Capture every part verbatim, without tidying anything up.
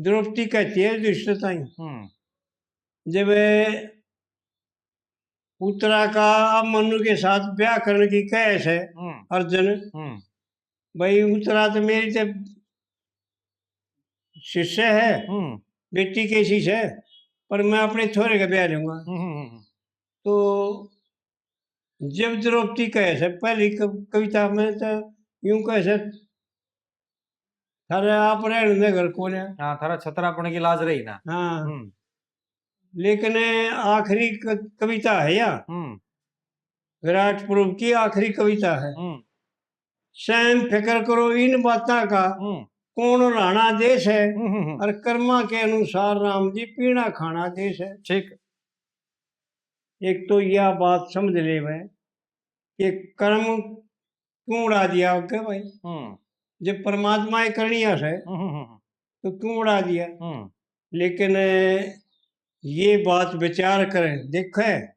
द्रौपदी कहती है युधिष्ठिर ताई, हम्म। जब उत्तरा का अभिमन्यु के साथ ब्याह करने की कहे से हम्म। अर्जुन, हम्म। भाई, उत्तरा तो मेरी तो शिष्य है, हम्म। बेटी कैसी से, पर मैं अपने छोरे का ब्याह लूंगा। हम्म, हम्म, हम्म। तो जब द्रौपदी कहे से, पहली क-, कविता में तो यूं कहे से, थारे आप रहने दे घर को ने। हाँ, थारा छतरापन की लाज रही ना। हाँ। हम्म। लेकिन आखिरी क-, कविता है या हम्म। विराट पर्व की आखिरी कविता है। हम्म। स्वयं फिक्र करो इन बातां का, हम्म। कौन राणा देश है, हम्म, हम्म, हम्म। और कर्मा के अनुसार राम जी पीना खाना देश है। ठीक। एक तो यह बात समझ ले मैं कि कर्म क्यों उड़ा दिया उनके भाई? हम्म। जब परमात्मा ही करनिया से, हम्म, हम्म, हम्म। तो क्यों उड़ा दिया? हम्म। लेकिन ये बात विचार करें, देखें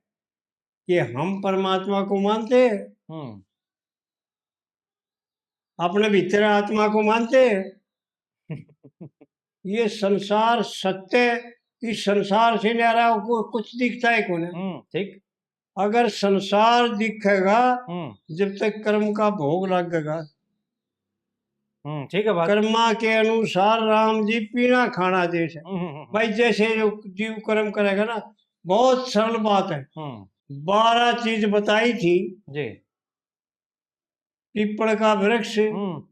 कि हम परमात्मा को मानते हैं, हम्म। अपने भीतर आत्मा को मानते हैं। ये संसार सत्य, इस संसार से न्यारा को कुछ दिखता है कौन? हम्म, ठीक। अगर संसार दिखेगा, हम्म। जब तक कर्म का भोग लगेगा। हम्म, ठीक है बात। कर्मा के अनुसार राम जी पीना खाना देश है। हम्म, हम्म, हम्म। भाई, जैसे जो जीव कर्म करेगा ना, बहुत सरल बात है। हम्म। बारह चीज बताई थी। जी। पीपल का वृक्ष, हम्म।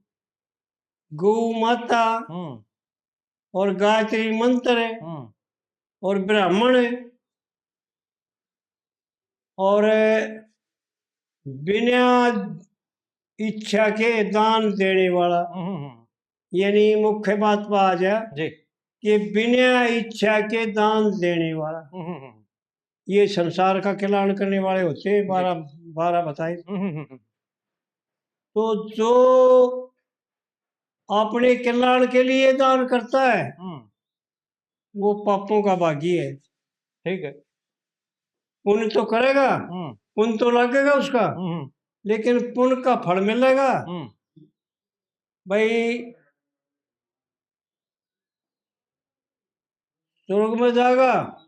गौ माता हम्म। और गायत्री मंत्र हम्म। और ब्राह्मण और बिना इच्छा के दान देने वाला, हम्म, हम्म, हम्म। यानी मुख्य बात पर आ जा जी। कि बिना इच्छा के दान देने वाला। हम्म, हम्म, हम्म। ये संसार का कल्याण करने वाले होते हैं, जी। बारह, बारह बताए। हम्म, हम्म, हम्म। तो जो अपने कल्याण के लिए दान करता है, हम्म। वो पापों का भागी है। ठीक है। पुण्य तो करेगा, हम्म। पुण्य तो लगेगा उसका, हम्म। लेकिन पुण्य का फल मिलेगा। हम्म। भाई, स्वर्ग में जाएगा,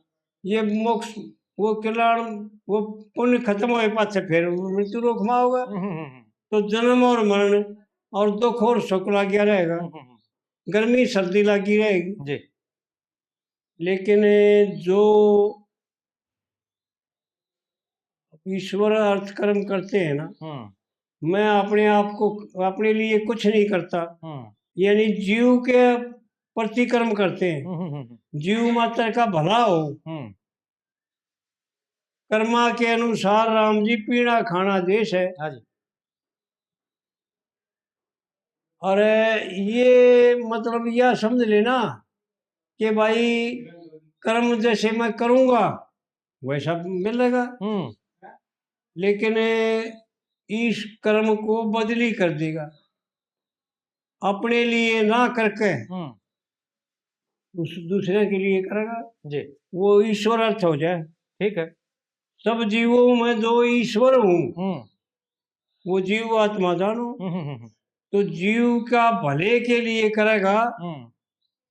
ये मोक्ष, वो कल्याण, वो पुण्य खत्म होए पाछे फिर मृत्यु लोक में आओगा। हम्म, हम्म, हम्म। तो जन्म और मरण और दुख और सुख लग गया रहेगा, हम्म, हम्म, हम्म। गर्मी सर्दी लगी रहेगी। जी। लेकिन जो ईश्वर अर्थ कर्म करते हैं ना, हम्म। मैं अपने आप को, अपने लिए कुछ नहीं करता, हम्म। यानी जीव के प्रति कर्म करते हैं, हम्म, हम्म, हम्म। जीव मात्र का भला हो। हम्म। कर्मा के अनुसार राम जी पीना खाना देश है। हाँ जी। और ये मतलब यह समझ लेना कि भाई, कर्म जैसे मैं करूंगा वैसा मिलेगा, हम्म। लेकिन इस कर्म को बदली कर देगा, अपने लिए ना करके हम्म। उस दूसरे के लिए करेगा। जी। वो ईश्वर अर्थ हो जाए। ठीक है। सब जीवों में जो ईश्वर हूँ, हम्म। वो जीव आत्मा जानो। हम्म, हम्म, हम्म। तो जीव का भले के लिए करेगा, हम्म।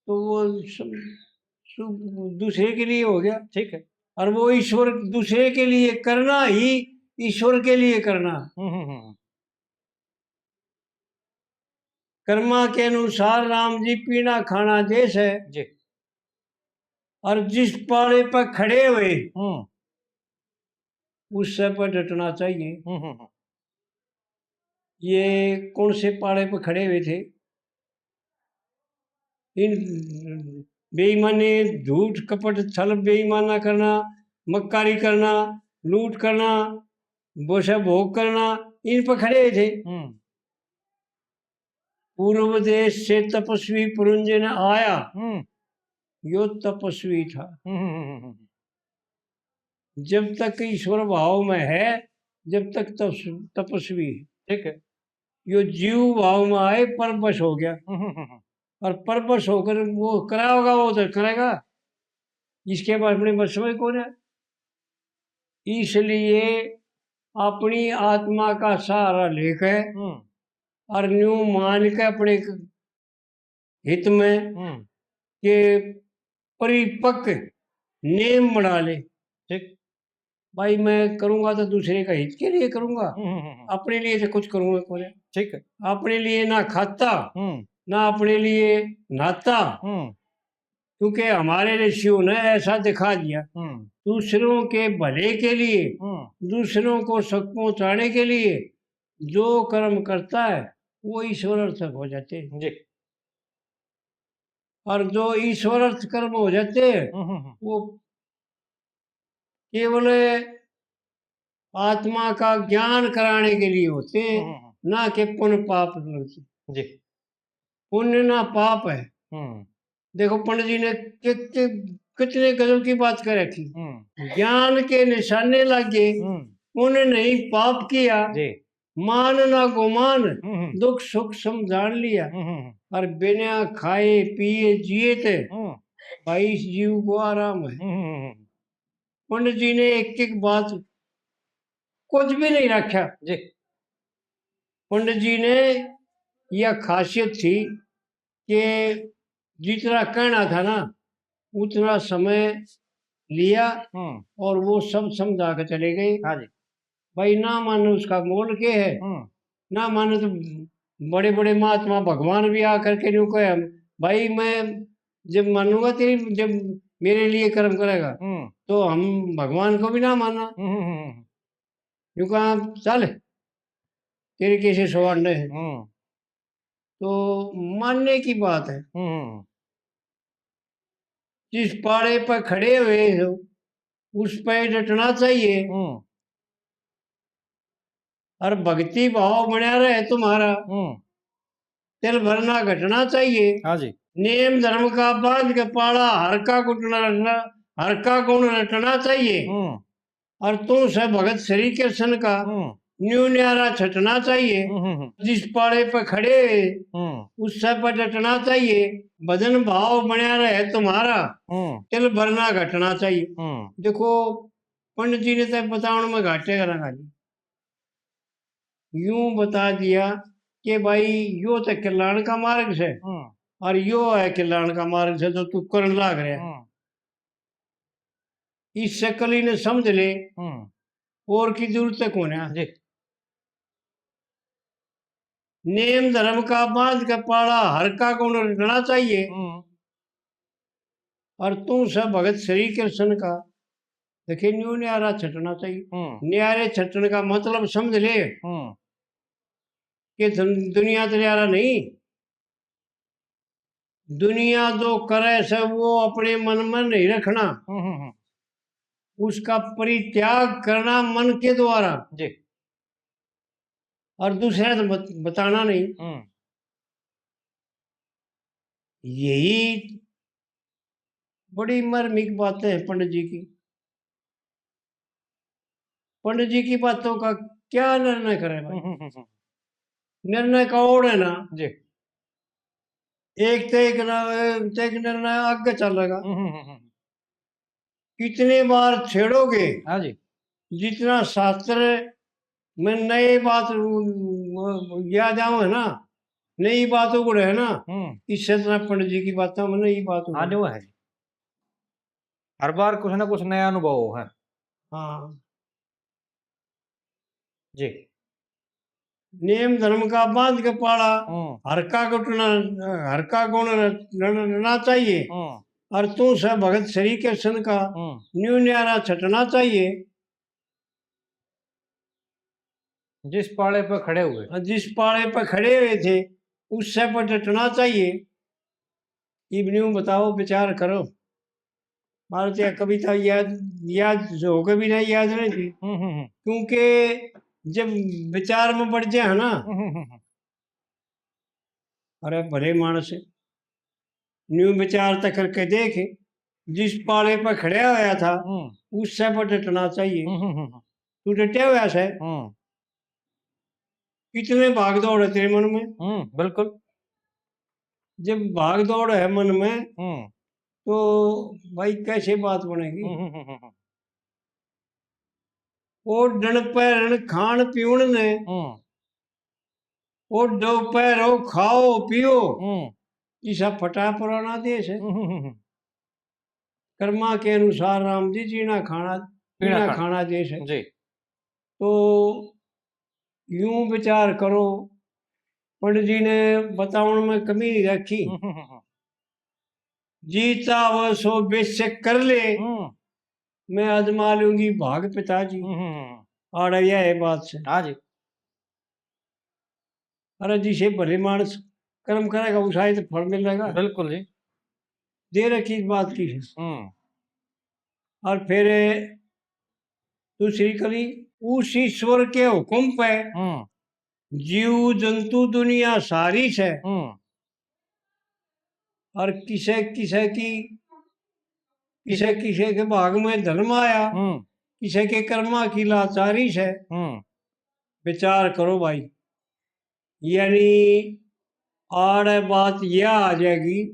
तो वो सु-, सु-, दूसरे के लिए हो गया। ठीक है। और वो ईश्वर, दूसरे के लिए करना ही ईश्वर के लिए करना। हम्म, हम्म, हम्म। कर्मा के अनुसार राम जी पीना खाना देश है। जी। और जिस पाड़े पर खड़े हुए, हम्म। उससे पर डटना चाहिए। हम्म, हम्म, हम्म। ये कौन से पाड़े पर खड़े हुए थे? इन बेईमानी, झूठ, कपट, छल, बेईमाना करना, मक्कारी करना, लूट करना, बोसा भोग करना, इन पर खड़े हुए थे। हम्म। पूर्व देश से तपस्वी पुरंजन आया, हम्म। यो तपस्वी था। हम्म, हम्म, हम्म, हम्म। जब तक ईश्वर भाव में है, जब तक तपस-, तपस्वी है। ठीक है। यो जीव भाव में आए, परवश हो गया। हम्म, हम्म, हम्म। और परवश होकर वो कराओगा, वो तो करेगा, इसके बाद अपने बस में कौन है। इसलिए अपनी आत्मा का सहारा लेकर हम्म। और न्यू मान के अपने हित में हम्म। के परिपक्व नियम बना ले। ठीक। भाई, मैं करूंगा तो दूसरे का हित के लिए करूंगा, हम्म, हम्म, हम्म। अपने लिए तो कुछ करूंगा कोन्या। ठीक है। अपने लिए ना खाता, हम्म। ना अपने लिए नहाता, हम्म। क्योंकि हमारे ऋषियों ने ऐसा दिखा दिया, हम्म। दूसरों के भले के लिए, हम्म। दूसरों को सुख पहुंचाने के लिए जो कर्म करता है, वो ईश्वर अर्थक हो जाते हैं। जी। और जो ईश्वर अर्थ कर्म हो जाते हैं, हम्म, हम्म, हम्म। वो केवल आत्मा का ज्ञान कराने के लिए होते हैं, हम्म, हम्म। ना कि पुण्य पाप लगते। जी। पुण्य ना पाप है। हम्म। देखो, पंडित जी ने कि-, कि-, कितने गजब की बात कर रखी। हम्म। ज्ञान के निशाने लागे, हम्म। पुण्य नहीं पाप किया। जी। मान ना गुमान, हम्म, हम्म। दुख सुख समझान लिया। हम्म, हम्म, हम्म। और बिना खाए पिए जिए थे, हम्म। भाई, इस जीव को आराम है। हम्म, हम्म, हम्म। पंडित जी ने एक एक बात कुछ भी नहीं रखा। जी। पंडित जी ने यह खासियत थी कि जितना कहना था ना, उतना समय लिया हम्म। और वो सब समझा के चले गए। हाँ जी। भाई, ना मानो उसका मोल के है, हम्म। ना मानो तो बड़े बड़े महात्मा भगवान भी आ करके न्यू कहे, "भाई, मैं जब मानूंगा तेरी, जब मेरे लिए कर्म करेगा, हम्म। तो हम भगवान को भी ना माना।" हम्म, हम्म, हम्म। न्यू कहा, "चल, तेरे कैसे सवार है।" हम्म। तो मानने की बात है। हम्म। जिस पाड़े पर खड़े हुए हो, उस पर डटना चाहिए। हम्म। और भक्ति भाव बना रहे तुम्हारा, हम्म। तिल भर ना घटना चाहिए। हाँ जी। नियम धर्म का बांध के पाला, हर का गुण रटना, हर का गुण रटना चाहिए। हम्म। और तू से भगत श्री कृष्ण का, हम्म। न्यू न्यारा छटना चाहिए। हम्म, हम्म, हम्म। जिस पाड़े पे खड़े, हम्म। उससे पे डटना चाहिए। भजन भाव बना रहे तुम्हारा, हम्म। तिल भर ना घटना चाहिए। हम्म। देखो, पंडित जी ने तो बतावन में घाटे करा खाली, यूं बता दिया कि भाई, यो तो कल्याण का मार्ग से, हम्म। और यो है कल्याण का मार्ग से जो तू करण लाग रहा है। हम्म। इससे कली ने समझ ले, हम्म। और की जरूरत है कोन्या। जी। नेम धर्म का बांध के पाला, हर का गुण रटना चाहिए। हम्म। और तू से भगत श्री कृष्ण का, देखे, न्यू न्यारा छटना चाहिए। हम्म। न्यारे छटने का मतलब समझ ले हम्म। कि दुन-, दुनिया तो न्यारा नहीं, दुनिया जो करे से वो अपने मन में नहीं रखना, हम्म, हम्म, हम्म। उसका परित्याग करना मन के द्वारा। जी। और दूसरा तो बत-, बताना नहीं। हम्म। यही बड़ी मार्मिक बातें हैं पंडित जी की। पंडित जी की बातों का क्या निर्णय करें भाई? हम्म, हम्म, हम्म। निर्णय का ओढ़ है ना। जी। एक ते एक ना, एक ते एक निर्णय आगे चलेगा। हम्म, हम्म, हम्म, हम्म। कितने बार छेड़ोगे, हाँ जी। जितना शास्त्र में नए बात, उम, याद आवे है ना, नई बात उगड़े है ना, हम्म। इससे तरह पंडित जी की बातों में नई बात उगड़े। हाँ, वो है। हर बार कुछ ना कुछ नया अनुभव हो है। हाँ। जी। नेम धर्म का बांध के पाला, हम्म। हर का गुण, हर का गुण रटना चाहिए। हम्म। और तू से भगत श्री कृष्ण का, हम्म। न्यू न्यारा छटना चाहिए। जिस पाले पे खड़े हुए। हाँ, जिस पाले पे खड़े हुए थे, उससे पर डटना चाहिए। इब न्यू बताओ, विचार करो। मारे तो यह कविता याद, याद होके भी नहीं, याद नहीं थी। हम्म, हम्म, हम्म। क्योंकि जब विचार में पड़ जाए ना, हम्म, हम्म, हम्म। अरे भले मानस, न्यू विचार तक करके देख, जिस पाले पर खड़ा होया था, हम्म। उससे पर डटना चाहिए। हम्म, हम्म, हम्म। तू डटया होया से? हम्म। कितने भाग दौड़ है तेरे मन में? हम्म, बिल्कुल। जब भाग दौड़ है मन में, हम्म। तो भाई, कैसे बात बनेगी? हम्म, हम्म, हम्म, हम्म। ओ डण पैरण खाण पीवण ने, हम्म। ओ डो पैरो खाओ पियो, हम्म। जिसा फटा पुराना देश है। हम्म, हम्म, हम्म। कर्मा के अनुसार राम जी जीना खाना, पीना पीना खाना। खाना देश है। जी। तो यूं विचार करो, पंडित जी ने बतावण में कमी नहीं रखी। हम्म, हम्म, हम्म। जीता वो सो बेशक कर ले, हम्म। मैं आजमा लूंगी भाग पिताजी। हम्म, हम्म, हम्म। आड़ा यह है बात से। हाँ जी। अरे जिसे भले मानस कर्म करेगा, उसाए तो फल मिलेगा। बिल्कुल जी। दे रखी इस बात की है। हम्म। और फिर दूसरी कली, उस ईश्वर के हुक्म पे हम्म। जीव जंतु दुनिया सारी से। हम्म। और किसे किसे की, किसे किसे के भाग में धन माया, हम्म। किसे के कर्मा की लाचारी से। हम्म। विचार करो भाई, यानी आड़े बात यह आ जाएगी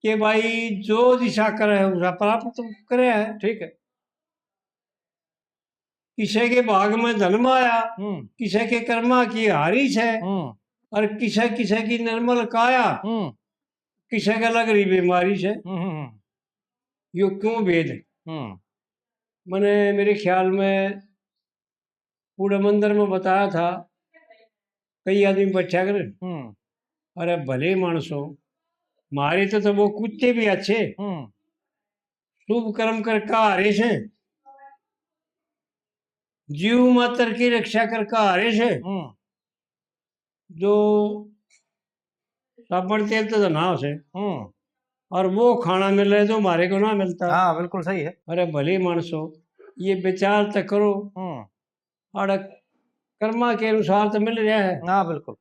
कि भाई जो दिशा करे है उसे प्राप्त करे है। ठीक है। किसे के भाग में धन माया, हम्म। किसे के कर्मा की हारी से, हम्म। और किसे किसे की निर्मल काया, हम्म। किसे के लग रही बीमारी से। हम्म, हम्म, हम्म। यो क्यों भेद? हम्म। मैंने मेरे ख्याल में पूरे मंदिर में बताया था, कई आदमी बैठा कर, हम्म। अरे भले मानसो, मारे तो, तो वो कुत्ते भी अच्छे, हम्म। शुभ कर्म कर का हारे से, जीव मात्र की रक्षा कर का हारे से, हम्म। जो साबण तेल तो ना से, हम्म। और वो खाना मिले जो मारे को ना मिलता। हाँ, बिल्कुल सही है। अरे भले मानसो, ये विचार तो करो। हम्म। और कर्मा के अनुसार तो मिल रहा है। हाँ, बिल्कुल।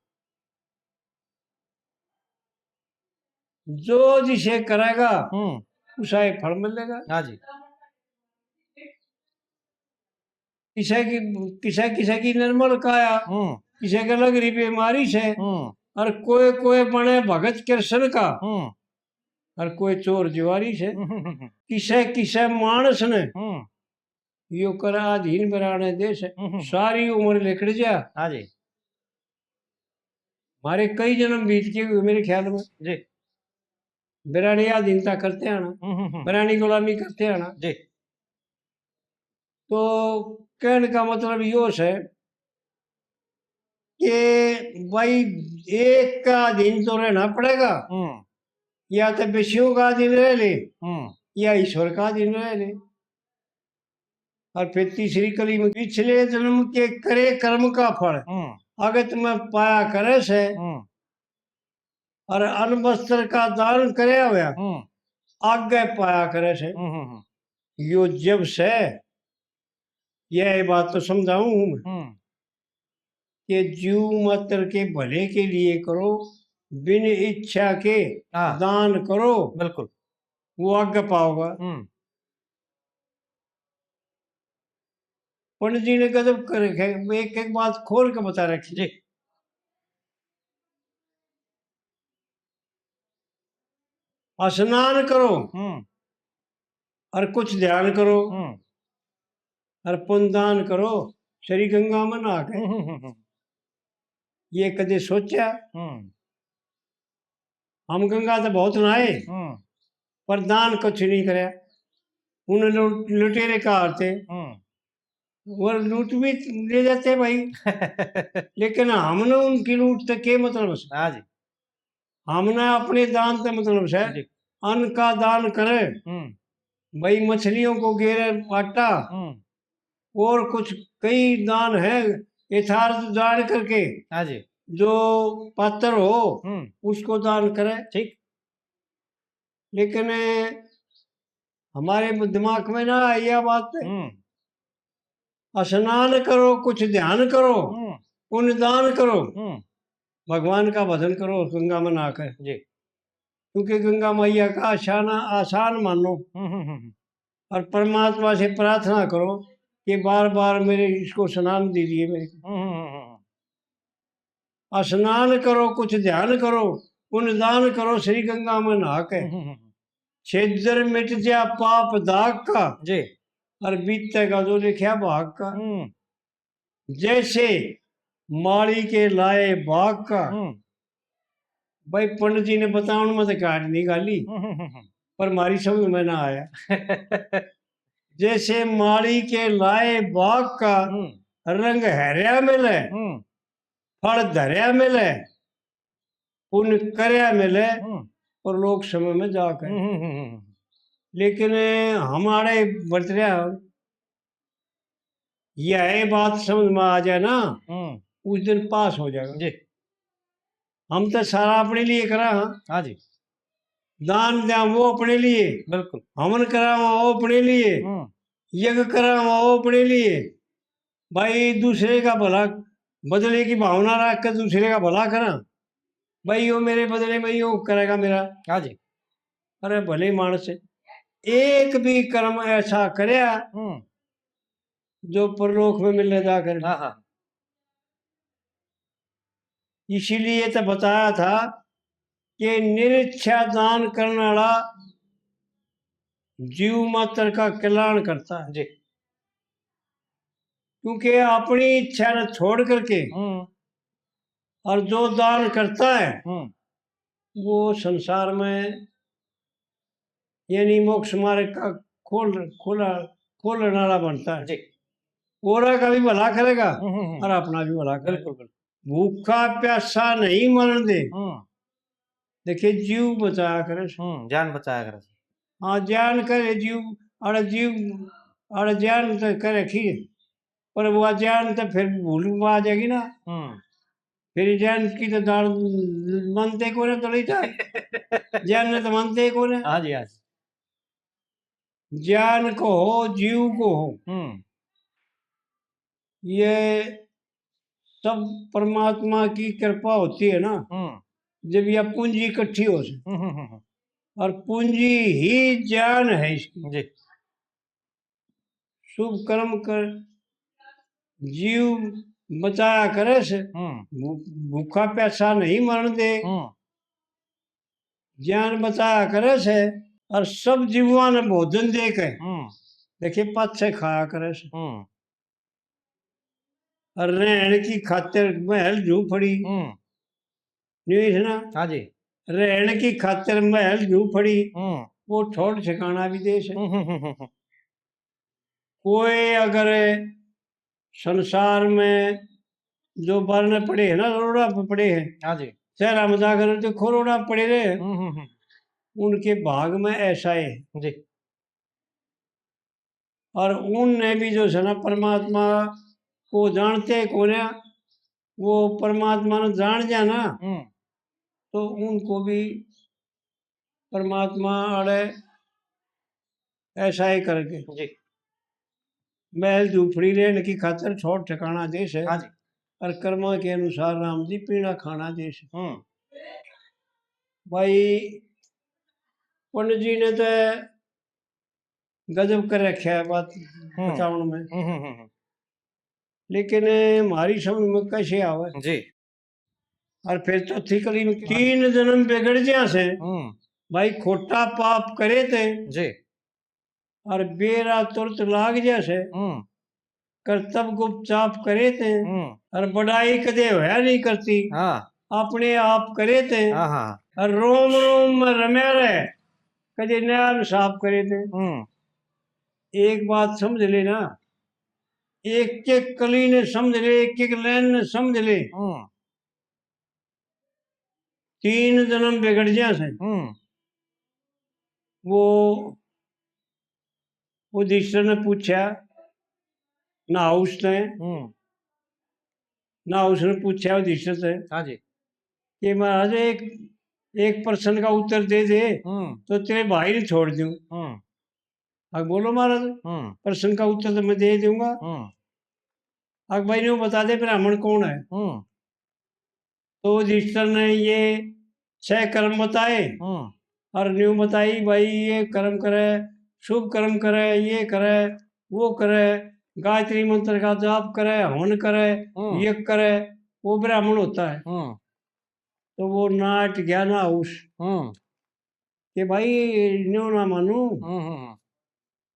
जो जिसे करेगा, हम्म। उसे ही फल मिलेगा। हाँ जी। किसे की, किसे, किसे की निर्मल काया, हम्म। किसे के लग रही बीमारी से, हम्म। और कोई, कोई बने भगत कृष्ण का, हम्म। और कोई चोर जुआरी से। हम्म, हम्म, हम्म। किसे, किसे मानस ने हम्म। यो कर अधीन बिराने देश है। हम्म, हम्म, हम्म। सारी उम्र लिकड़ जा। हाँ जी। हमारे कई जन्म बीत के हुए मेरे ख्याल में। जी। बिरानी अधीनता करते आना, हम्म, हम्म, हम्म। बिरानी गुलामी करते आना। जी। तो कहने का मतलब यो है कि भाई एक का अधीन तो रहना पड़ेगा, हम्म। या तो विषयों का अधीन रह ले, हम्म। या ईश्वर का अधीन रह ले। और फिर तीसरी कली में पिछले जन्म के करे कर्म का फल हम्म। अगत में पाया करे से, हम्म। और अन्न वस्त्र का दान करया होया हम्म। आगे पाया करे से। हम्म, हम्म, हम्म। यो जब से, यह बात तो समझाऊं हूं मैं, हम्म। कि जीव मात्र के भले के लिए करो, बिन इच्छा के हाँ। दान करो, बिल्कुल। वो आगे पाओगा। हम्म। पंडित जी ने गजब कर रखे, एक एक बात खोल के बता रखी। जी। स्नान करो हम्म। और कुछ ध्यान करो हम्म। और पुण्यदान करो, श्री गंगा में नहा के। हम्म, हम्म, हम्म, हम्म। ये कदे सोचा? हम्म। हम गंगा तो बहुत नहाए, हम्म। पर दान कुछ नहीं करया। उन्हें लु-, लुटेरे कहा थे, हम्म। वो लूट भी ले जाते भाई, लेकिन हमने उनकी लूट से के मतलब से? हाँ जी। हमने अपने दान से मतलब से, जी। अन्न का दान करे, हम्म। भाई मछलियों को गेरे आटा, हम्म। और कुछ कई दान है, यथार्थ जान करके हाँ जी। जो पात्र हो, हम्म। उसको दान करे। ठीक। लेकिन हमारे दिमाग में ना आई यह बात। हम्म। स्नान करो, कुछ ध्यान करो, हम्म। पुण्य दान करो, हम्म। भगवान का भजन करो, गंगा में नहा कर। जी। क्योंकि गंगा मैया का आसान, आसान मानो हम्म, हम्म, हम्म। और परमात्मा से प्रार्थना करो कि बार बार मेरे इसको स्नान दीजिए मेरे को। हम्म, हम्म, हम्म, हम्म। स्नान करो, कुछ ध्यान करो, पुण्य दान करो, श्री गंगा में नहा के। हम्म, हम्म, हम्म। छिद्र मिट जा पाप दाग का, जी। और बीतेगा जो लिखा भाग का। हम्म। जैसे माली के लाए बाग का, हम्म। भाई, पंडित जी ने बतावन में तो काट नहीं गाली, हम्म, हम्म, हम्म, हम्म। पर मारी समझ में ना आया। जैसे माली के लाए बाग का हम्म। रंग हरया मिले, हम्म। फल धरया मिले, पुण्य करया मिले, हम्म। और लोग समय में जाकर। हम्म, हम्म, हम्म, हम्म। लेकिन हमारे बरतरिया, यह बात समझ में आ जाए ना, हम्म। उस दिन पास हो जाएगा। जी। हम तो सारा अपने लिए करा, हाँ। हाँ जी। दान द्या वो अपने लिए, बिल्कुल। हवन करा वो अपने लिए, हम्म। यज्ञ करा वो अपने लिए। भाई, दूसरे का भला, बदले की भावना रख के दूसरे का भला करा। भाई, यो मेरे बदले में यो करेगा मेरा। हाँ जी। अरे भले मानस, एक भी कर्म ऐसा करया हम्म। जो परलोक में मिलने जाकर। हाँ, हाँ। इसीलिए तो बताया था कि निरिच्छा दान करने वाला जीव मात्र का कल्याण करता है। जी। क्योंकि अपनी इच्छा ने छोड़ करके हम्म। और जो दान करता है, हम्म। वो संसार में यानी मोक्ष मार्ग का खोल, खोला, खोलने वाला बनता है। जी। औरा का भी भला करेगा हम्म, हम्म, हम्म। और अपना भी भला करेगा। बिल्कुल, बिल्कुल। भूखा प्यासा नहीं मरण दे। हम्म। देखिए, जीव बचाया करे। हम्म, जान बचाया करे। हाँ, जान करे जीव, अरे जीव, अरे जान तो करे खी, पर वो जान तो फिर भूल में आ जाएगी ना। हम्म। फिर जान की तो दाल मानते कोने, तो नहीं था। जान ने तो मानते ही कोने। हाँ जी, हाँ जी। जान को हो, जीव को हो, हम्म। ये सब परमात्मा की कृपा होती है ना। हम्म। जब यह पूंजी इकट्ठी हो से, हम्म, हम्म, हम्म, हम्म। और पूंजी ही जान है इसकी। जी। शुभ कर्म कर, जीव बचाया करे से, हम्म। भू-, भूखा प्यासा नहीं मरण दे। हम्म। ज्ञान बचाया करे से, और सब जीवां ने भोजन दे के, हम्म। देखिए, पाछे खाया करे से। हम्म। और रहन की खातिर महल झूपड़ी। हम्म। न्यू है ना? हाँ जी। रहन की खातिर महल झूपड़ी, हम्म। वो ठौड़ ठिकाना भी दे से। हम्म, हम्म, हम्म, हम्म। कोई अगर संसार में जो बारने पड़े हैं ना, रोड़ा पे पड़े हैं, हाँ जी। शहरा में जाकर देखो, रोड़ा पे पड़े रहे, हम्म, हम्म, हम्म। उनके भाग में ऐसा है। जी। और उनने भी जो है ना, परमात्मा को जानते कोने, वो परमात्मा ने जान जा ना, हम्म। तो उनको भी परमात्मा आड़े ऐसा ही करके जी। महल झूपड़ी रहन की खातिर ठौड़ ठिकाना दे से, हाँ जी। और कर्मा के अनुसार राम जी पीना खाना दे से। हम्म। भाई, पंडित जी ने तो गजब कर रखा है बात हम्म। बतावन में। हम्म, हम्म, हम्म, हम्म। लेकिन म्हारी समझ में कैसे आवे? जी। और फिर चौथी कली में तीन जन्म बिगड़ जा से। हम्म। भाई, खोटा पाप करे थे जी। और बेरा तुरत लाग जा से। हम्म। करतब गुपचाप करे थे। हम्म। और बड़ाई कदे होया नहीं करती। हाँ। अपने आप करे थे। हाँ, हाँ। और रोम रोम में रम्या रहे, कदे न्याय साफ करे थे। हम्म। एक बात समझ लेना, एक एक कली ने समझ ले, एक एक लाइन ने समझ ले। हम्म। तीन जन्म बिगड़ जा से। हम्म। वो युधिष्ठिर ने पूछा, नहुष ने, हम्म। नहुष ने पूछा युधिष्ठिर से हाँ जी। कि महाराज, एक, एक प्रश्न का उत्तर दे दे, हम्म। तो तेरे भाई ने छोड़ दूं। हम्म। अब बोलो महाराज, हम्म। प्रश्न का उत्तर तो मैं दे दूंगा। हम्म। अब भाई, न्यू बता दे, ब्राह्मण कौन है? हम्म। तो युधिष्ठिर ने ये छह कर्म बताए हम्म। और न्यू बताई, भाई, ये कर्म करे, शुभ कर्म करे, ये करे, वो करे, गायत्री मंत्र का जाप करे, हवन करे, हम्म। ये करे, वो ब्राह्मण होता है। हम्म। तो वो नाट गया नहुष हम्म। कि भाई, न्यू ना मानू, हम्म, हम्म, हम्म।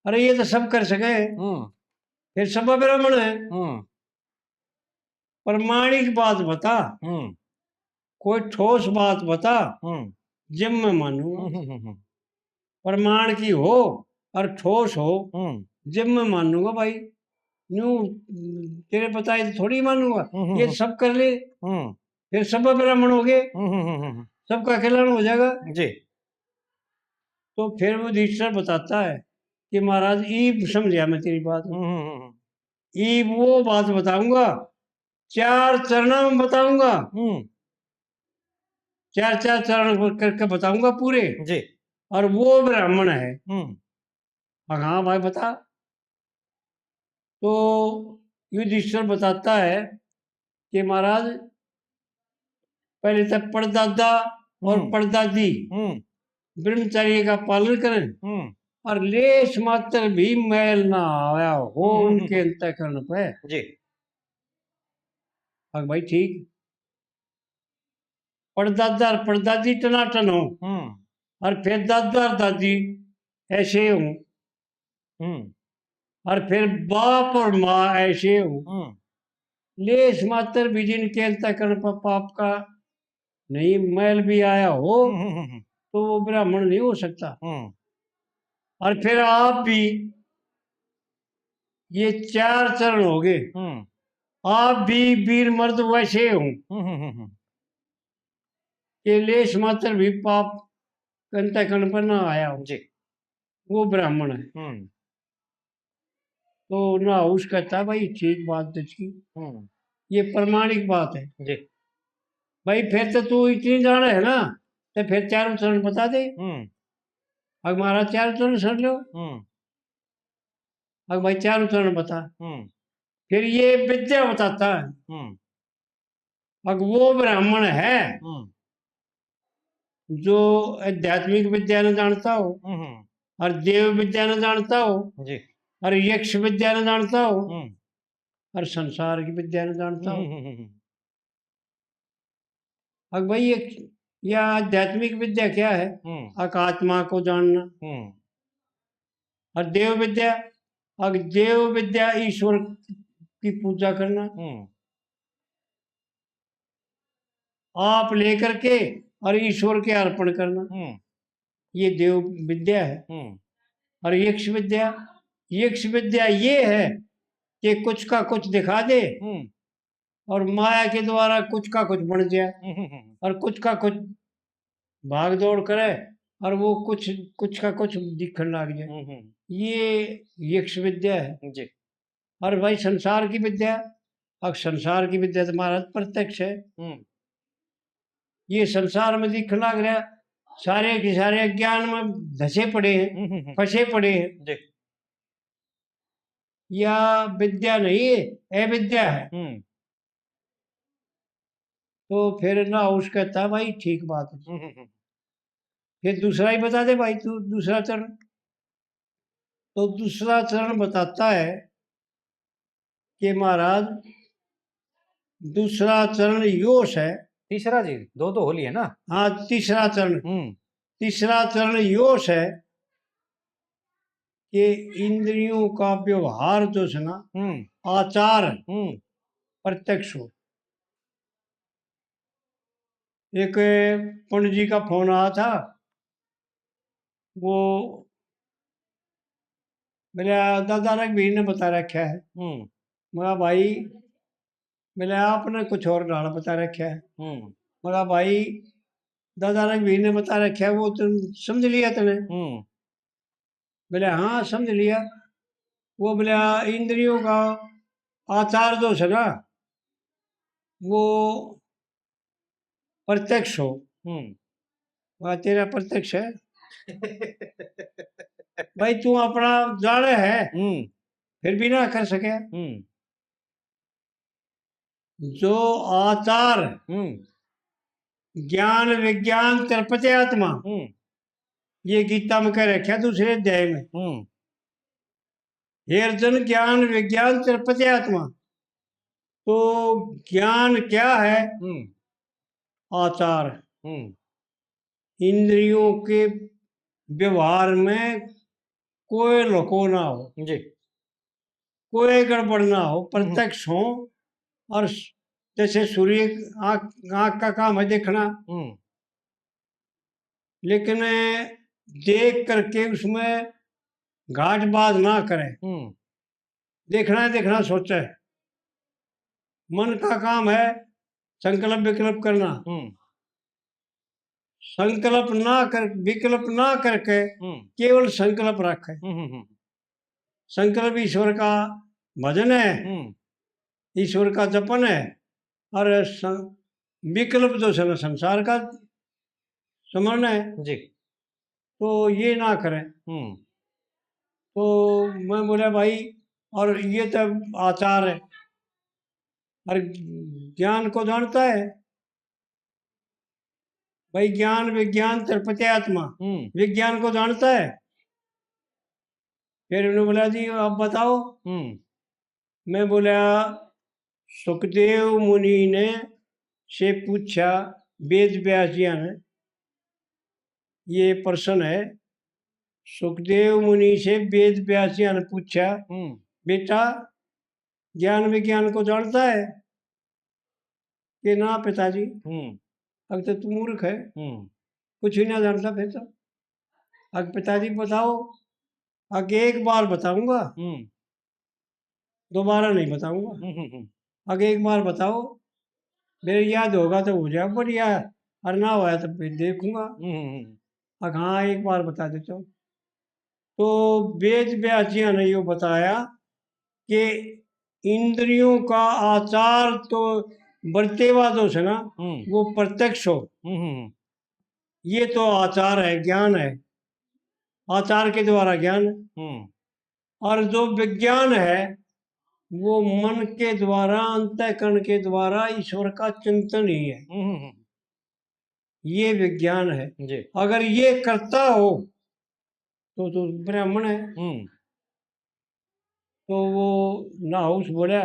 अरे, ये तो सब कर सके, हम्म। फिर सब ब्राह्मण है। हम्म। प्रमाणिक बात बता। हम्म। कोई ठोस बात बता, हम्म। जब मैं मानूंगा। हम्म, हम्म, हम्म। प्रमाण की हो और ठोस हो, हम्म। जब मैं मानूंगा भाई। न्यू तेरे बताए तो थोड़ी मानूंगा। हम्म, हम्म, ये हम्म। सब कर ले, हम्म। फिर सब ब्राह्मण हो गए, हम्म, हम्म, हम्म, हम्म। सबका कल्याण हो जाएगा। जी। तो फिर वो युधिष्ठिर बताता है कि महाराज, ईब समझा मैं तेरी बात। हम्म, हम्म, हम्म। ईब वो बात बताऊंगा, चार चरणों में बताऊंगा। हम्म। चार चार चरण करके बताऊंगा पूरे। जी। और वो ब्राह्मण है। हम्म। हाँ, हाँ भाई, बता। तो युधिष्ठिर बताता है कि महाराज, पहले तो परदादा और हम्म। परदादी हम्म। ब्रह्मचर्य का पालन करें हम्म। और लेश मात्र भी मैल ना आया हो हम्म, हम्म, उनके हम्म। अंतःकरण पे। जी। हाँ भाई, ठीक। परदादा और परदादी टनाटन हो हम्म। और फिर दादा और दादी ऐसे हो हम्म। और फिर बाप और माँ ऐसे हो। हम्म। लेश मात्र भी जिनके अंतःकरण पर पाप का नहीं, मैल भी आया हो, हम्म, हम्म, हम्म, हम्म। तो वो ब्राह्मण नहीं हो सकता। हम्म। और फिर आप भी, ये चार चरण हो गए, हम्म। आप भी वीर मर्द वैसे हो हम्म, हम्म, हम्म, हम्म। कि लेश मात्र भी पाप अंतःकरण पर ना आया हो। जी। वो ब्राह्मण है। हम्म। तो नहुष कहता, भाई, ठीक बात तो इसकी, हम्म। ये प्रमाणिक बात है। जी। भाई, फिर तो तू इतनी जाने है ना, तो फिर चारों चरण बता दे। हम्म। अब महाराज चारों चरण सुन लो। हम्म। अब भाई, चारों चरण बता। हम्म। फिर ये विद्या बताता है। हम्म। अब वो ब्राह्मण है हम्म। जो आध्यात्मिक विद्या न जानता हो हम्म, हम्म। और देव विद्या न जानता हो जी। और यक्ष विद्या न जानता हो हम्म। और संसार की विद्या न जानता हो। हम्म, हम्म, हम्म। अब भाई, ये, यह आध्यात्मिक विद्या क्या है? हम्म। एक आत्मा को जानना हम्म। और देव विद्या, और देव विद्या ईश्वर की पूजा करना, हम्म। आप लेकर के और ईश्वर के अर्पण करना, हम्म। ये देव विद्या है। हम्म। और यक्ष विद्या, यक्ष विद्या ये है कि कुछ का कुछ दिखा दे हम्म। और माया के द्वारा कुछ का कुछ बन जाए हम्म, हम्म, हम्म। और कुछ का कुछ भाग दौड़ करे और वो कुछ, कुछ का कुछ दिखने लग जाए। हम्म, हम्म। ये यक्ष विद्या है। जी। और भाई, संसार की विद्या, अब संसार की विद्या तो महाराज प्रत्यक्ष है। हम्म। ये संसार में दिखने लग रहा है, सारे के सारे अज्ञान में धसे पड़े हैं, हम्म, हम्म, हम्म। फंसे पड़े हैं। जी। या विद्या नहीं है, अविद्या है। हम्म। तो फिर नहुष कहता, भाई, ठीक बात है। हम्म, हम्म, हम्म। फिर दूसरा ही बता दे भाई तू, दूसरा चरण। तो दूसरा चरण बताता है कि महाराज, दूसरा चरण यो है। तीसरा जी, दो तो हो लिए ना। हाँ, तीसरा चरण। हम्म। तीसरा चरण यो है कि इंद्रियों का व्यवहार जो है ना, हम्म। आचार हम्म। प्रत्यक्ष हो। एक पंडित जी का फोन आया था, वो बोले, "दादा रघुवीर ने बता रखा है।" हम्म। मगा, "भाई," बोले, "आपने कुछ और ढाल बता रखा है।" हम्म। मगा, "भाई, दादा रघुवीर ने बता रखा है, वो तुम समझ लिया तने?" हम्म। बोले, "हाँ, समझ लिया।" वो बोले, "इंद्रियों का आचार जो है ना, वो प्रत्यक्ष हो।" हम्म। वह तेरा प्रत्यक्ष है। भाई, तू अपना जाने है, हम्म। फिर भी ना कर सके। हम्म। जो आचार, हम्म। ज्ञान विज्ञान तृप्त आत्मा, हम्म। ये गीता में कह रखा दूसरे अध्याय में। हम्म। हे अर्जुन, ज्ञान विज्ञान तृप्त आत्मा। तो ज्ञान क्या है? हम्म। आचार। हम्म। इंद्रियों के व्यवहार में कोई लुको ना हो, जी। कोई गड़बड़ ना हो, हम्म। प्रत्यक्ष हो और स-, जैसे सूर्य आँख, आँख का काम है देखना, हम्म। लेकिन देख करके उसमें घाट बात ना करे। हम्म। देखना है, देखना सोचे। मन का काम है संकल्प विकल्प करना। हम्म। संकल्प ना कर, विकल्प ना करके हम्म। केवल संकल्प रखे। हम्म, हम्म, हम्म। संकल्प ईश्वर का भजन है, हम्म। ईश्वर का जपन है, और सं-, विकल्प जो है ना संसार का स्मरण है, जी। तो ये ना करें। हम्म। तो मैं बोला, भाई, और ये तो आचार है, और ज्ञान को जानता है भाई, ज्ञान विज्ञान तृप्ति आत्मा, हम्म। विज्ञान को जानता है? फिर उन्होंने बोला, जी आप बताओ। हम्म। मैं बोला, सुखदेव मुनि ने से पूछा, वेद व्यास जी ने ये प्रश्न है। सुखदेव मुनि से वेद व्यास जी ने पूछा, हम्म। बेटा, ज्ञान विज्ञान को जानता है? कि ना पिताजी, हम्म। अब तो तू मूर्ख है, हम्म। कुछ ही ना जानता फिर तो। अब पिताजी बताओ, अब एक बार बताऊंगा, हम्म। दोबारा नहीं बताऊंगा। हम्म, हम्म, हम्म। अब एक बार बताओ, मेरे याद होगा तो हो जाए बढ़िया, और ना होया तो फिर देखूंगा। हम्म, हम्म, हम्म। अब हाँ, एक बार बता देता हूँ। तो वेद व्यास जी ने यो बताया कि इंद्रियों का आचार तो बरतेवा जो है ना, हम्म। वो प्रत्यक्ष हो। हम्म, हम्म, हम्म। ये तो आचार है, ज्ञान है, आचार के द्वारा ज्ञान। हम्म। और जो विज्ञान है, वो मन के द्वारा, अंतःकरण के द्वारा ईश्वर का चिंतन ही है। हम्म, हम्म, हम्म। ये विज्ञान है। जी। अगर ये करता हो, तो, तो ब्राह्मण है। हम्म। तो वो नाउस बोला,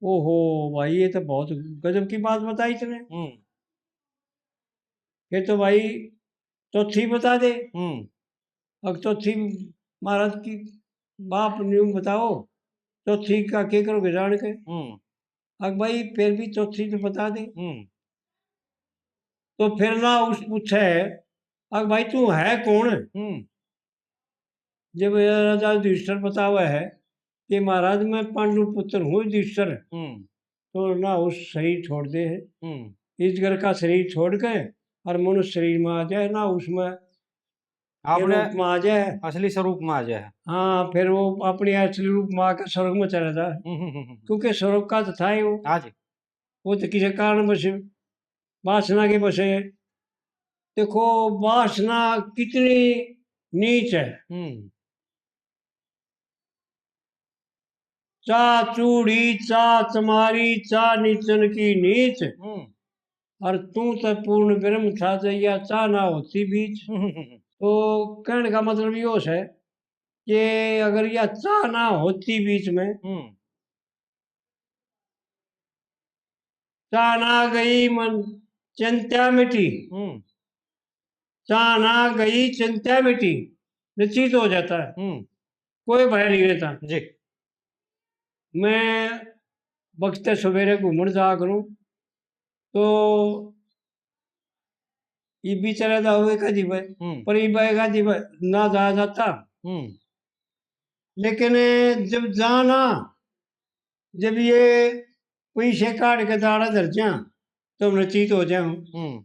"ओहो भाई, ये तो बहुत गजब की बात बताई तूने।" हम्म। फिर तो भाई चौथी बता दे। हम्म। अब चौथी महाराज की बाप न्यू बताओ, चौथी का के करोगे जान के? हम्म। अब भाई फिर भी चौथी तो बता दे। हम्म। तो फिर नाउस पूछे, "अब भाई तू है कौन?" हम्म। जब ये राजा युधिष्ठिर बतावे है कि महाराज मैं पांडु पुत्र हूँ युधिष्ठिर, हम्म। तो नाउस शरीर छोड़ दे है। हम्म। इस घर का शरीर छोड़ के और मनुष्य शरीर में आ जाए, नाउस में आपने रूप में आ जाए। असली स्वरूप में आ जाए। हाँ, फिर वो अपने असली रूप में आकर स्वर्ग में चला जाए। हम्म, हम्म, हम्म, हम्म। क्योंकि स्वर्ग का तो था ही वो। हाँ जी। वो तो किसी कारण बस वासना के बसे। देखो, वासना कितनी नीच है। हम्म। चा चूड़ी, चा चमारी, चा नीचन की नीच। हम्म। और तू तो पूर्ण ब्रह्म था, जब या चा ना होती बीच। हम्म। तो कहने का मतलब यो है कि अगर या चा ना होती बीच में, हम्म। चा ना गई मन चिंता मिटी। हम्म। चा ना गई चिंता मिटी, निश्चित हो जाता है। हम्म। कोई भय नहीं रहता। जी। मैं बखते सवेरे घूमण जाया करूं, तो ये भी चला जाओ एक आधी बार, हम्म। पर ये बार एक आधी बार ना जाया जाता। हम्म। लेकिन जब जाना, जब ये पैसे काट के दाड़ा धर जा, तो हम निश्चित हो जाऊं। हम्म।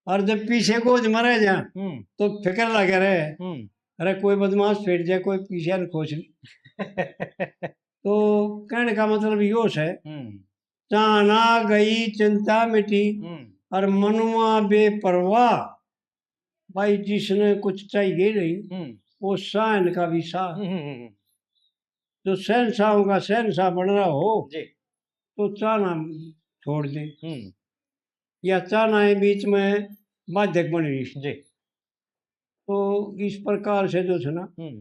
और जब पीछे गोज मरे जा, हम्म। तो फिक्र लगे रहे, हम्म। अरे कोई बदमाश फेट जाए, कोई पीछे न खोज ले। तो कहने का मतलब यो है, हम्म। चाहना गई चिंता मिटी, हम्म। और मनुआ बेपरवाह। भाई जिसने कुछ चाहिए नहीं, हम्म। वो शाहन का भी शाह। हम्म, हम्म, हम्म। जो शहनशाहों का शहनशाह बन रहा हो, जी। तो चाहना छोड़ दे। हम्म। या चाहनाएं बीच में बाधक बन रही। जी। तो इस प्रकार से जो है ना, हम्म।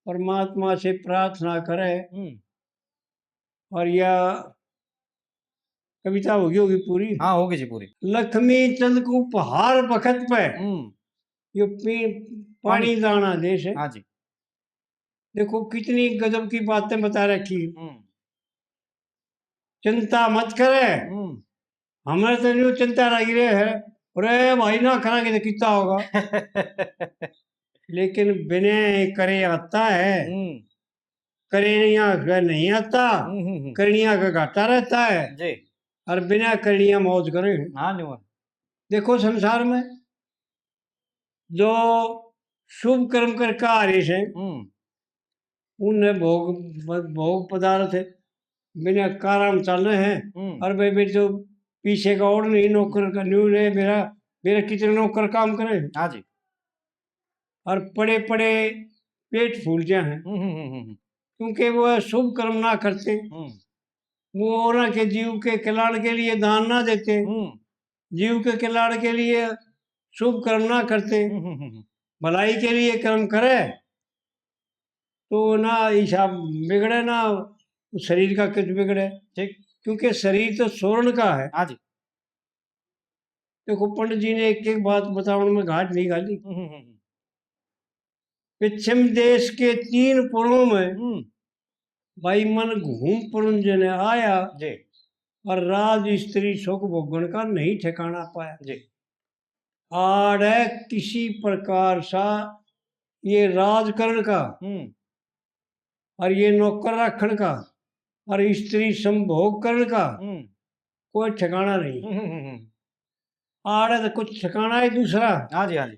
परमात्मा से प्रार्थना करे। हम्म। और या कविता होगी, होगी पूरी? हाँ, होगी जी पूरी। लक्ष्मी चंद को उपहार बखत पे, हम्म। यो पी-, पानी पानी। दाना देश है। हाँ जी। देखो कितनी गजब की बातें बता रखी। हम्म। चिंता मत करे। हम्म। हमें तो न्यू चिंता लगी रहे है, अरे भाई ना करेंगे तो कितना होगा। लेकिन बिना करे आता है, हम्म। करणिया का नहीं आता, हम्म, हम्म, हम्म। करणिया का घाटा रहता है। जी। और बिना करणिया मौज करे। हाँ, न्यू है। देखो संसार में जो शुभ कर्म करके आ रहे हैं, हम्म। उन्हें भोग, भोग पदार्थ बिना कारण चल रहे हैं। हम्म। और वे, वे जो पीछे का और नहीं नौकर का न्यू रहे, मेरा, मेरा कितने नौकर काम करे। हाँ जी। और पड़े पड़े पेट फूल जाए हैं। हम्म, हम्म, हम्म, हम्म। क्योंकि वो शुभ कर्म ना करते, हम्म। वो औरों के जीव के कल्याण के लिए दान ना देते, हम्म। जीव के कल्याण के लिए शुभ कर्म ना करते, हम्म, हम्म, हम्म। भलाई के लिए कर्म करे, तो ना हिसाब बिगड़े, ना शरीर का कुछ बिगड़े। ठीक। क्योंकि शरीर तो सोरण का है। हाँ जी। देखो, पंडित जी ने एक एक बात बतावन में घाट नहीं घाली। हम्म, हम्म, हम्म। पश्चिम देश के तीन पुरों में हम्म। भाई मन घूम पुरंजन आया जी। और राज स्त्री सुख भोगन का नहीं ठिकाना पाया। जी। आड़े किसी प्रकार सा ये राज करण का हम्म। और ये नौकर रखण का और स्त्री संभोग करण का हम्म। कोई ठिकाना नहीं। हम्म, हम्म, हम्म। आड़े तो कुछ ठिकाना ही दूसरा। हाँ जी, हाँ जी।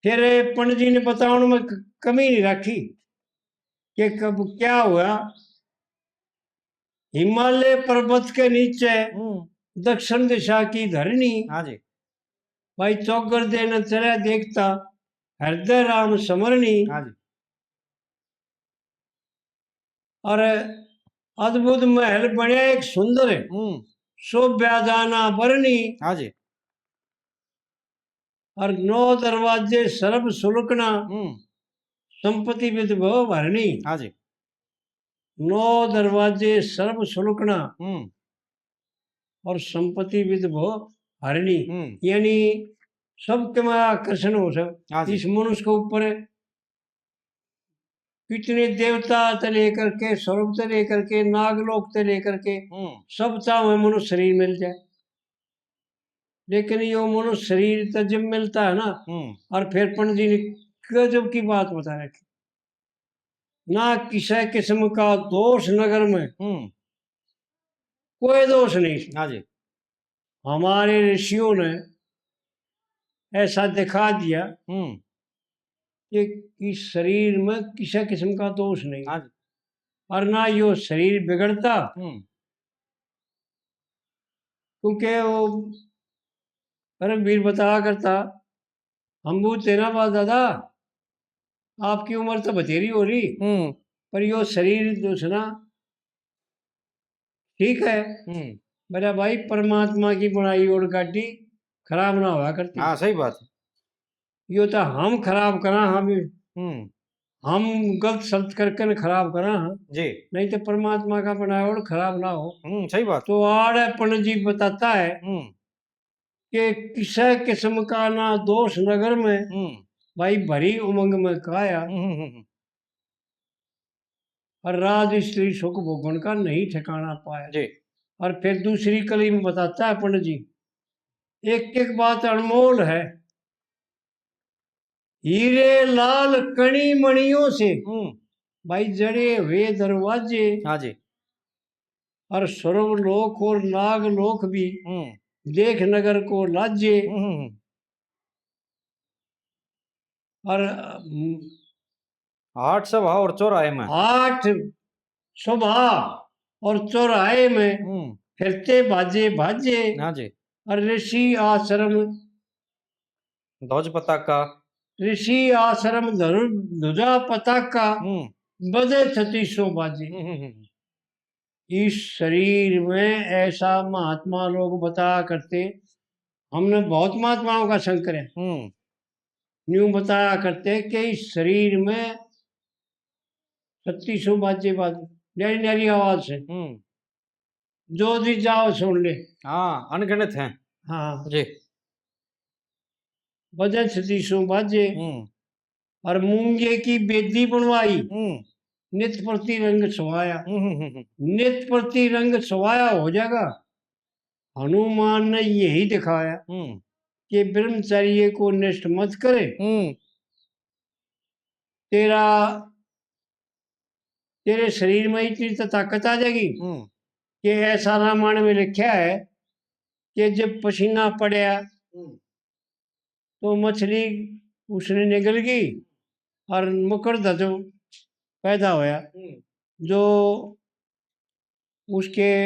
फिर पंडित जी ने बतावन में क-, कमी नहीं रखी कि कब क्या हुआ। हिमालय पर्वत के नीचे हम्म। दक्षिण दिशा की धरणी। हाँ जी। भाई चौगर दिन चले देखता, हृदय राम स्मरणी। हाँ जी। और अद्भुत महल बनया एक सुंदर, हम्म। शोभ्या दाना बरणी। हाँ जी। और नौ दरवाजे सर्व सुलकना, हम्म। संपत्ति विद भव हरणी। हाँ जी। नौ दरवाजे सर्व सुलकना हम्म। और संपत्ति विद भव हरणी। हम्म। यानी सबके में आकर्षण हो सब। हाँ जी। इस मनुष्य के ऊपर कितने देवता से लेकर के, स्वर्ग से लेकर के, नागलोक से लेकर के, हम्म। सब चाहे मनुष्य शरीर मिल जाए। लेकिन यो मनुष्य शरीर तो जब मिलता है ना, हम्म। और फिर पंडित जी ने गजब की बात बता रखी, ना किसी किस्म का दोष नगर में, हम्म। कोई दोष नहीं। हाँ जी। हमारे ऋषियों ने ऐसा दिखा दिया हम्म। कि, कि शरीर में किसी किस्म का दोष नहीं। हाँ जी। और ना यो शरीर बिगड़ता, हम्म। क्योंकि वो रघुवीर बताया करता, हम वो तेरा बात दादा, आपकी उम्र तो बतेरी हो रही, हम्म। पर यो शरीर जो है ना, ठीक है। हम्म। मेरा भाई, परमात्मा की बनाई और गाड़ी खराब ना हुआ करती। हाँ, सही बात है। यो तो हम खराब करा, हम हम्म। हम गलत सलत करके न खराब करा, हाँ। जी। नहीं तो परमात्मा का बनाया और खराब ना हो। हम्म, सही बात। तो आड़े पंडित जी बताता है हम्म। कि किसी किस्म का ना दोष नगर में, हम्म। भाई भरी उमंग में काया। हम्म, हम्म, हम्म। और राज स्त्री सुख भोगन का नहीं ठिकाना पाया। जी। और फिर दूसरी कली में बताता है पंडित जी, एक एक बात अनमोल है। हीरे लाल कणी मणियों से हम्म। भाई जड़े हुए दरवाजे। हाँ जी। और स्वर्ग लोक और नाग लोक भी हम्म। देख नगर को लाजे। हम्म, हम्म, हम्म। और, हम्म, आठ सभा और चौराहे में। आठ सभा और चौराहे में हम्म। फिरते बाजे बाजे। हाँ जी। और ऋषि आश्रम ध्वज पताका। ऋषि आश्रम धरु-, ध्वजा पताका हम्म। बजे छत्तीसों बाजे। हम्म, हम्म, हम्म। इस शरीर में ऐसा महात्मा लोग बताया करते, हमने बहुत महात्माओं का संग करे, हम्म। न्यू बताया करते कि इस शरीर में छत्तीसों बाजे बाजे, न्यारी न्यारी आवाज से। हम्म। जो जी जाओ सुन ले। हाँ, अनगिनत हैं। हाँ। जी। बजे छत्तीसों बाजे। हम्म। और मूंगे की बेदी बनवाई। हम्म। नित प्रति रंग सुहाया। हम्म, हम्म, हम्म, हम्म। नित प्रति रंग सुहाया हो जाएगा। हनुमान ने यही दिखाया हम्म। कि ब्रह्मचर्य को नष्ट मत करे। हम्म। तेरा, तेरे शरीर में इतनी तो ताकत आ जाएगी हम्म। कि ऐसा रामायण में लिखा है कि जब पसीना पड़ा हम्म। तो मछली उसने निगल गई और मकड़ध्वज पैदा होया, हम्म। जो उसके,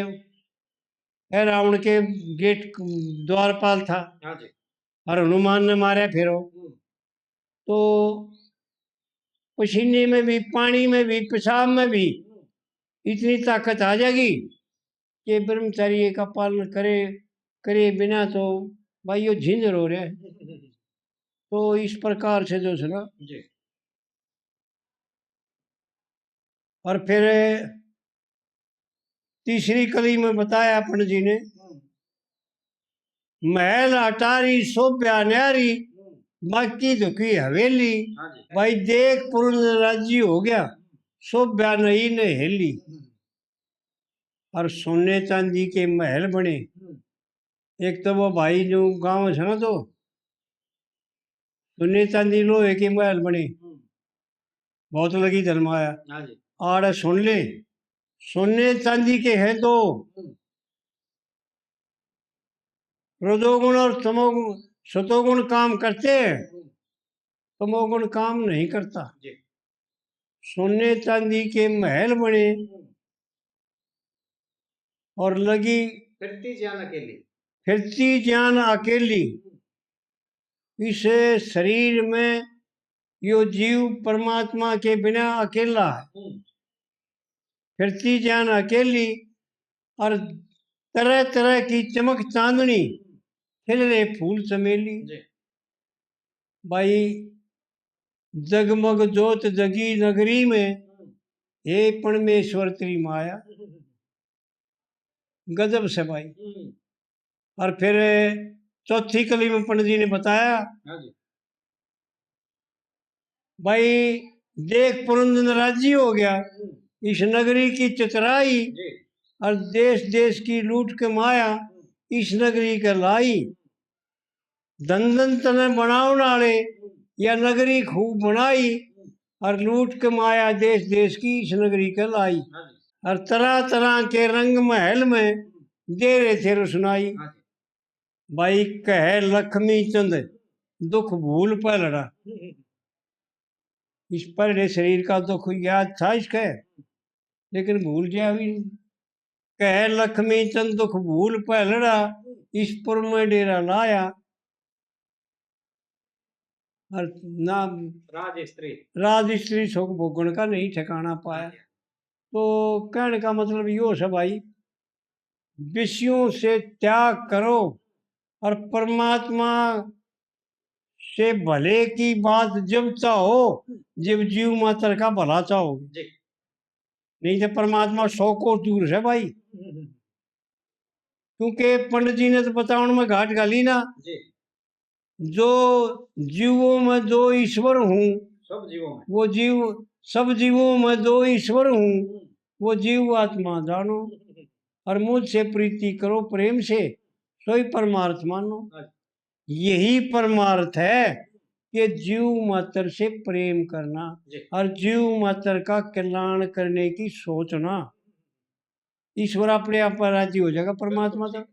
ए, रावण के गेट, द्वारपाल था। हाँ जी। और हनुमान ने मारा फिर वो। हम्म। तो पसीने में भी, पानी में भी, पेशाब में भी हम्म। इतनी ताकत आ जाएगी कि ब्रह्मचर्य का पालन करे, करे बिना तो भाई यो झिंझर हो रहा है। तो इस प्रकार से जो है ना, जी। और फिर तीसरी कली में बताया पंडित जी ने, हम्म। महल अटारी शोभ्या न्यारी, हम्म। बाकी धुकी हवेली। हाँ जी। भाई देख पुरंदर राजी हो गया, शोभ्या नई नहेली। हम्म। और सोने चांदी के महल बने। हम्म। एक तो वो भाई जो गांव है ना, तो सोने चांदी लोहे के महल बने, हम्म। बहुत लगी धन माया। हाँ जी। आड़े सुन ले, सोने चांदी के हैं दो, हम्म। रजोगुण और तमोगुण, सतोगुण काम करते हैं, हम्म। तमोगुण काम नहीं करता। जी। सोने चांदी के महल बने हम्म। और लगी फिरती जान अकेली। फिरती जान अकेली। हम्म। इस शरीर में यो जीव परमात्मा के बिना अकेला है। हम्म। फिरती जान अकेली और तरह तरह की चमक चांदनी, खिल रहे फूल चमेली। जी। भाई, जगमग जोत जगी नगरी में, हम्म। हे परमेश्वर तेरी माया। गजब से भाई। हम्म। और फिर चौथी कली में पंडित जी ने बताया, हाँ जी। भाई देख पुरंदर राजी हो गया, हम्म। इस नगरी की चतुराई जी। और देश देश की लूट के माया हम्म। इस नगरी के लाई। धन धन तने बनावन आले, या नगरी खूब बनाई, और लूट के माया देश देश की इस नगरी के लाई। और तरह तरह के रंग महल में दे रहे थे रुसनाई। भाई कहे लक्ष्मी चंद दुख भूल पहलड़ा। इस पहले शरीर का दुख याद था इसके, लेकिन भूल गया भी। कहे लक्ष्मी चंद दुख भूल पहलड़ा, ईसपुर में डेरा लाया। और ना राज स्त्री। राज स्त्री सुख भोगण का नहीं ठिकाना पाया। हाँ जी। तो कहने का मतलब यो है भाई, विषयों से त्याग करो और परमात्मा से भले की बात जब चाहो, जब जीव मात्र का भला चाहोगे। जी। नहीं तो परमात्मा सौ कोस दूर है भाई। हम्म। क्योंकि पंडित जी ने तो बतावन में घाट घाली ना। जी। जो जीवों में जो ईश्वर हूँ, सब जीवों में। वो जीव, सब जीवों में जो ईश्वर हूँ, हम्म। वो जीव आत्मा जानो। हम्म। और मुझसे प्रीति करो प्रेम से, सोई परमार्थ मानो। हाँ जी। यही परमार्थ है कि जीव मात्र से प्रेम करना जी। और जीव मात्र का कल्याण करने की सोचना। ईश्वर अपने आप पर राजी हो जाएगा, परमात्मा तो।